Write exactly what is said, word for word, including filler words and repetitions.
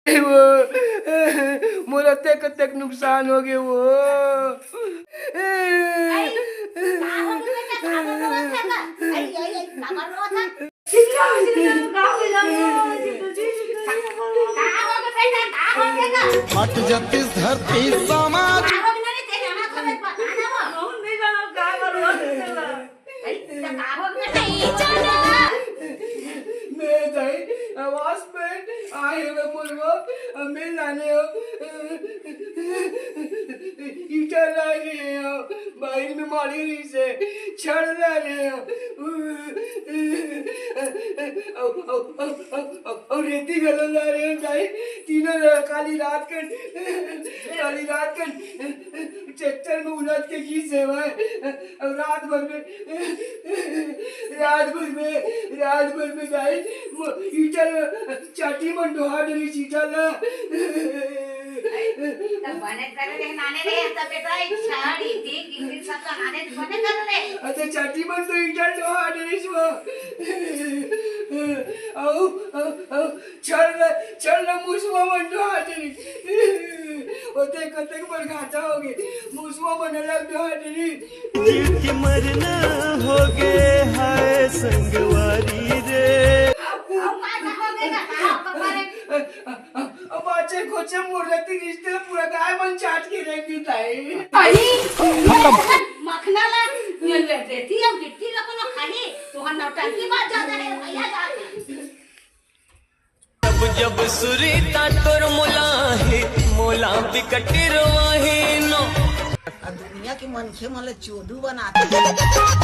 ए वो, मोर अतेक, अतेक नुकसान हो गे वो। मट जतिस धरती समाज। मैं दाई, आवाज पे आए हो मुर्गो, मिल लाने हो। ईटा ला रहे हो, बाहर में मारी रही से, छड़ ला रहे हो। अउ, अउ, अउ, अउ, अउ, अउ रेती घलो ला रहे हो दाई, तीनों ला काली रात के, काली रात के ट्रैक्टर में उलट के घीस हे मैं। अब रात भर में, रात भर में, रात भर में दाई, वो ईटा ला, चाटी मन डोहा डरी ईटा ला। तब बने करे रे, नाने रे, तब बेटा, ई छड़, ई ईंट, गिट्टी सब तो नाने बने कर रे। अच्छा, चाटी मन तो ईटा डोहा डरी छो। अउ, अउ, अउ, छड़ ला, छड़ ला मुसवा मन डोहा डरी। ओते कतेक बड़ घाटा हो गे, मुसवा मन अलग डोहा डरी। जीव के मरना हो गे, हाय संगवारी रे। अब, अब, अब, अब बाचे खोचे मोर रति रिश्ते ला पूरा गाय मन चाट के रख देता है। अरे, मखना ला, ये ले देती अब गिट्टी ला कोनो खाही, तोहर नौटंकी बात ज्यादा है, भैया जात है। जब जब सुरीता तोर मोला हे, मोला बिकट रोवाही नो। आ दुनिया के मनखे मन ल चोदू बनाथे।